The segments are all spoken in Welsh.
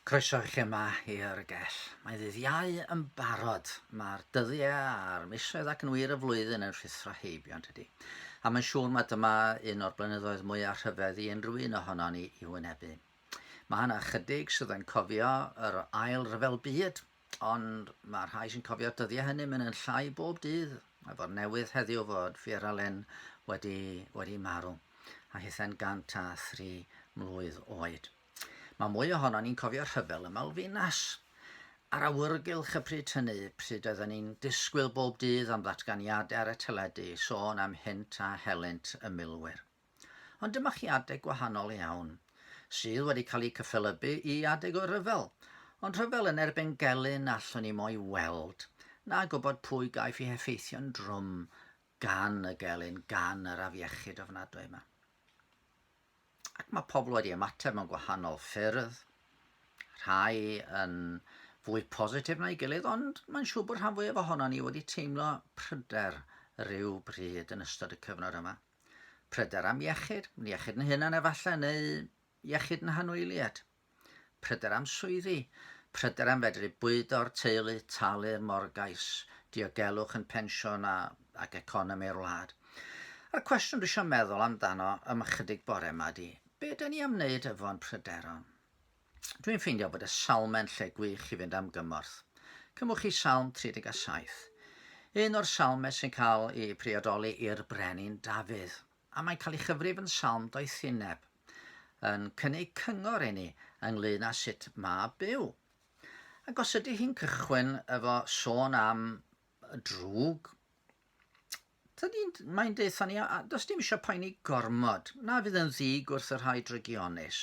Croeso i chi yma i'r gell. Mae ddydd Iau yn barod. Mae'r dyddiau a'r misoedd ac yn wir y flwyddyn yn rhuthro heibio yn tydi. A mae'n siŵr mae dyma un o'r blynyddoedd mwyaf rhyfedd i unrhyw un ohono ni i wynebu. Mae yna chydig sydd yn cofio yr ail ryfel byd, ond mae rhai sy'n cofio'r dyddiau hynny mynd yn llai bob dydd. Efo'r newydd heddiw fod Vera Lynn wedi, wedi marw, a hithau'n 103 mlwydd oed. Mae mwy ohonon ni'n cofio'r rhyfel ym Malfinas, a'r awyrgylch y pryd hynny, pryd oedden ni'n disgwyl bob dydd am ddatganiadau ar y teledu i sôn am hynt a helynt y milwyr. Ond dyma chi adeg gwahanol iawn, sydd wedi cael ei cyffelybu i adeg o ryfel, ond rhyfel yn erbyn gelyn na allwn ni mo'i weld, na gwybod pwy gaiff ei heffeithio'n drwm gan y gelyn, gan yr afiechyd ofnadwy yma. Ac mae pobl wedi ymateb mewn gwahanol ffyrdd, rhai yn fwy positif na'i gilydd, ond mae'n siŵr bod rhan fwyaf ohono ni wedi teimlo pryder rhyw bryd yn ystod y cyfnod yma. Pryder am iechyd, iechyd yn hunan efallai, neu iechyd yn hanwyliad. Pryder am swyddi, pryder am fedru bwydo'r teulu, talu'r morgais, diogelwch yn pensiwn a, ac economi'r wlad. A'r cwestiwn dwi eisiau meddwl amdano am ychydig bore yma ydy, be dyn ni am wneud efo'n pryderon? Dwi'n ffeindio bod y salmau'n lle gwych i fynd am gymorth. Cymwch chi Salm 37. Un o'r salmau sy'n cael ei priodoli i'r brenin Dafydd. a mae'n cael ei chyfrif yn salm doethineb, yn cynnig cyngor i ni ynglyn â sut mae byw. Ac os ydy hi'n cychwyn efo sôn am y drwg, mae'n deutha ni, a does dim eisiau poeni gormod, na fydd yn ddig wrth y rhai drygionus,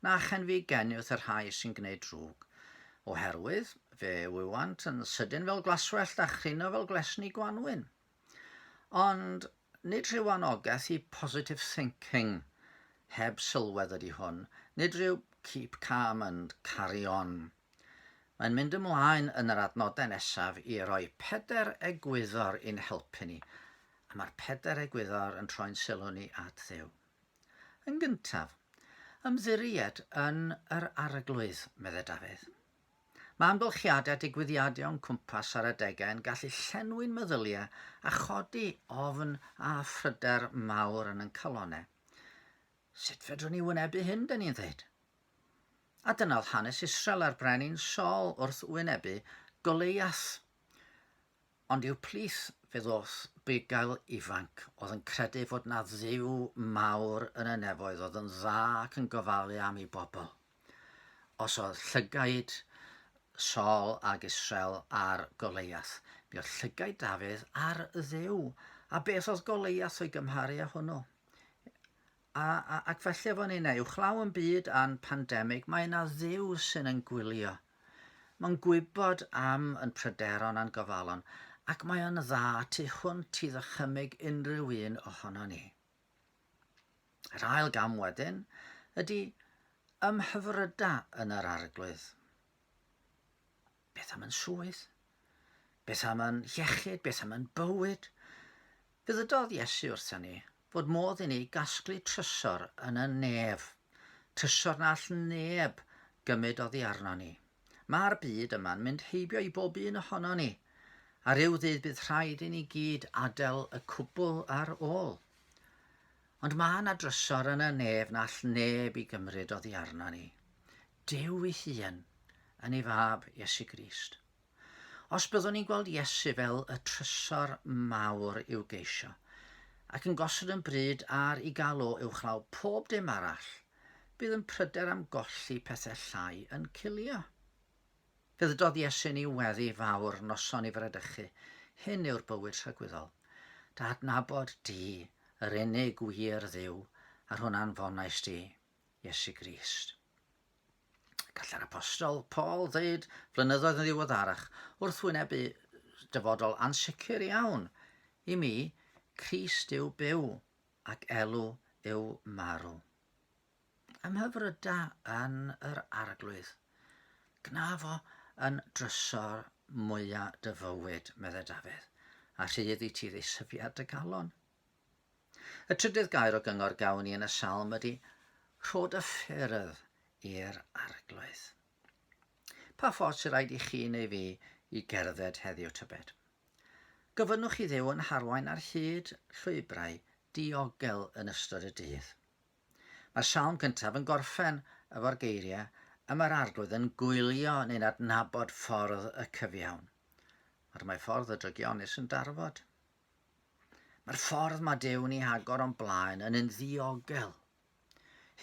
na chenfigeni wrth y rhai sy'n gwneud drwg. Oherwydd, fe wywant yn sydyn fel glaswellt a chrino fel glesni gwanwyn. Ond nid rhyw anogaeth i positive thinking heb sylwedd ydy hwn, nid rhyw keep calm and carry on. Mae'n mynd ymlaen yn yr adnodau nesaf i roi pedair egwyddor i'n helpu ni, a mae'r pedair egwyddor yn troi'n sylw ni at Dduw. Yn gyntaf, ymddiried yn yr Arglwydd, meddai Dafydd. Mae amgylchiadau a digwyddiadau o'n cwmpas ar adegau yn gallu llenwi'n meddyliau a chodi ofn a phryder mawr yn ein calonnau. Sut fedrwn ni wynebu hyn, dyn ni'n dweud? A dyna oedd hanes Israel a'r brenin Saul wrth wynebu Goleiath. Ond i'w plith fe ddoth bugail ifanc oedd yn credu fod 'na Dduw mawr yn y nefoedd oedd yn dda ac yn gofalu am ei bobl. Os oedd llygaid Saul ag Israel ar Goleiath, mi oedd llygaid Dafydd ar Dduw. A beth oedd Goleiath o'i gymharu â hwnnw? A, a, ac felly efo ninnau, uwchlaw yn byd a'n pandemig, mae yna Dduw sy'n yn gwylio. Mae'n gwybod am yn pryderon a'n gofalon, ac mae o'n dda tu hwnt i ddychymyg unrhyw un ohono ni. Yr ail gam wedyn ydy ymhyfryda yn yr arglwydd. Beth am yn swydd? Beth am yn iechyd? Beth am yn bywyd? Fe ddydodd Iesu wrthyn ni fod modd i ni gasglu trysor yn y nef, trysor na all neb gymryd oddi arno ni. Mae'r byd yma'n mynd heibio i bob un ohono ni, a rhyw ddydd bydd rhaid i ni gyd adael y cwbl ar ôl. Ond mae 'na drysor yn y nef na all neb i gymryd oddi arno ni. Duw ei hun, yn ei fab Iesu Grist. Os byddwn ni'n gweld Iesu fel y trysor mawr i'w geisio, ac yn gosod yn bryd ar i gael o uwchlaw pob dim arall, bydd yn pryder am golli pethau llai yn cilio. Fe ddydodd Iesu'n ei weddi fawr noson i fradychu, Hyn yw'r bywyd tragwyddol, dy adnabod di, yr unig wir Dduw, a'r hwn anfonais di, Iesu Grist. Gall yr apostol Paul ddeud flynyddoedd yn ddiweddarach, wrth wynebu dyfodol ansicr iawn, I mi, Crist yw byw, ac elw yw marw. Ymhyfryda yn yr Arglwydd. Gwna fo yn drysor mwya dy fywyd, meddai Dafydd, a rhydd i ti ddeisyfiad dy galon. Y trydydd gair o gyngor gawn ni yn y salm ydy rho dy ffyrdd i'r Arglwydd. Pa ffordd sy'n rhaid i chi neu fi i gerdded heddiw tybed? Gofynnwch i Dduw yn harwain ar hyd llwybrau diogel yn ystod y dydd. Mae'r salm cyntaf yn gorffen efo'r geiriau y mae'r Arglwydd yn gwylio neu'n adnabod ffordd y cyfiawn. Ond mae ffordd y drygionus yn darfod. Mae'r ffordd mae Duw'n ei hagor o'n blaen yn un ddiogel.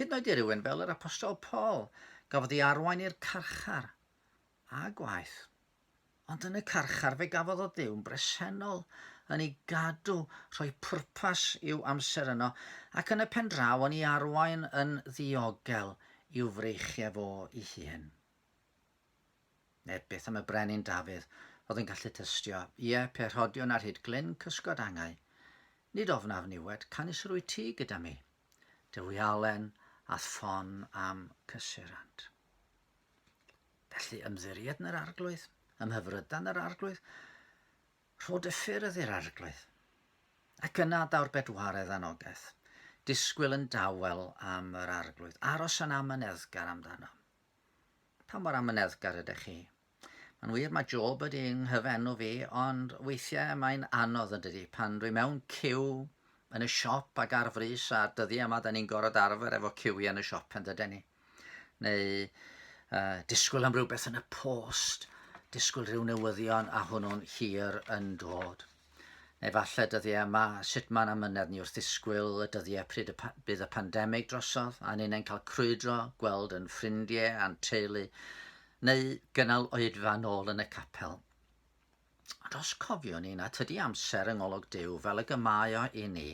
Hyd yn oed i rywun fel yr Apostol Paul, gafodd ei arwain i'r carchar, a gwaeth. Ond yn y carchar fe gafodd o Dduw'n bresennol, yn ei gadw, rhoi pwrpas i'w amser yno, ac yn y pen draw yn ei arwain yn ddiogel i'w freichiau fo ei hun. Neu beth am y brenin Dafydd, oedd yn gallu tystio, Ie, pe rhodiwn ar hyd glyn cysgod angau, nid ofnaf niwed, canys yr wyt ti gyda mi. Dy wialen a'th ffon a'm cysurant. Felly ymddiried yn yr Arglwydd, ymhyfryda yn yr Arglwydd, rho dy ffyrdd i'r Arglwydd. Ac yna daw'r bedwaredd anogaeth, disgwyl yn dawel am yr Arglwydd, aros yn amyneddgar amdano. Pa mor amyneddgar ydych chi? Mae'n wir mae Job ydy nghyfenw fi, ond weithiau mae'n anodd yn dydy pan dwi mewn ciw yn y siop ac ar frys a'r dyddiau yma da ni'n gorfod arfer efo ciwiau yn y siop yn dydyn ni. Neu disgwyl am rhywbeth yn y post, disgwyl rhyw newyddion a hwnnw'n hir yn dod. Neu falle dyddiau yma, sut mae'n amynedd ni wrth ddisgwyl y dyddiau pryd y bydd y pandemig drosodd, a ninnau'n cael crwydro, gweld yn ffrindiau a'n teulu, neu gynnal oedfa nôl yn y capel. Ond os cofiwn ni na tydi amser yng ngolwg Duw fel ag y mae o i ni,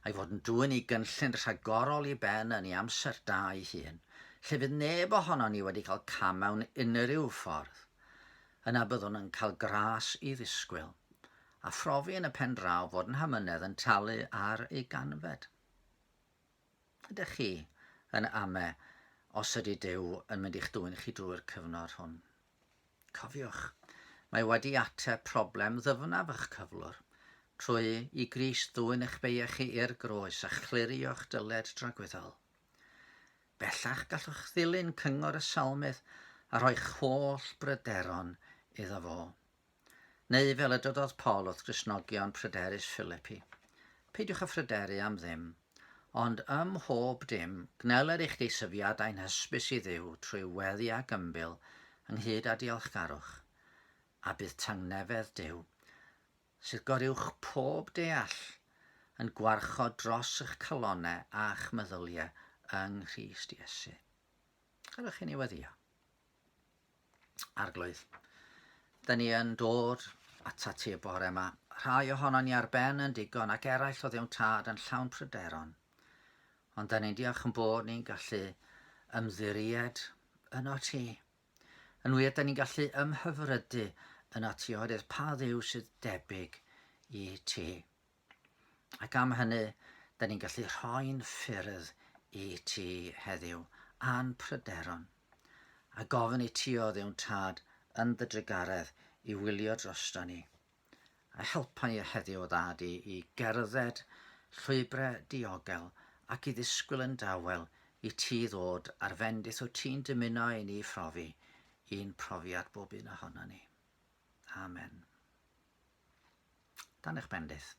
a'i fod yn dwyn ei gynllun rhagorol i ben yn ei amser da ei hun, lle fydd neb ohonon ni wedi cael cam mewn unrhyw ffordd, yna byddwn yn cael gras i ddisgwyl, a phrofi yn y pen draw fod yn hamynedd yn talu ar ei ganfed. Ydych chi yn ame os ydy Duw yn mynd i'ch dwyn chi drwy'r cyfnod hwn? Cofiwch, mae wedi ateb problem ddyfnaf eich cyflwr, trwy i Grist ddwyn eich beiau chi i'r groes a chlirio'ch dyled dragwyddol. Bellach gallwch ddilyn cyngor y Salmydd a rhoi'ch holl bryderon iddo fo. Neu fel y dydodd Paul wrth Gristnogion pryderus Philipi, Peidiwch â phryderu am ddim, ond ym mhob dim, gneler eich deisyfiadau'n hysbys i Dduw trwy weddi ac ymbil, ynghyd â diolchgarwch, a bydd tangnefedd Duw, sydd goruwch pob deall, yn gwarchod dros eich calonnau a'ch meddyliau yng Nghrist Iesu. Gadewch i ni weddïo. Arglwydd, da ni yn dod atat ti y bore yma. Rhai ohonon ni ar ben yn digon ac eraill o ddewn tad yn llawn pryderon. Ond da ni'n diolch yn bod ni'n gallu ymddiried yno ti. Yn wir, da ni'n gallu ymhyfrydu ynot ti oherwydd pa Dduw sydd debyg i ti. Ac am hynny, da ni'n gallu rhoi'n ffyrdd i ti heddiw, a'n pryderon. A gofyn i ti o Dduw'n Tad yn dy drugaredd i wylio drosto ni. A helpa ni heddiw o Ddad i, i gerdded llwybrau diogel ac i ddisgwyl yn dawel i ti ddod ar fendith wyt ti'n dymuno i ni phrofi, i'n profiad bob un ohono ni. Amen. Dan eich bendith.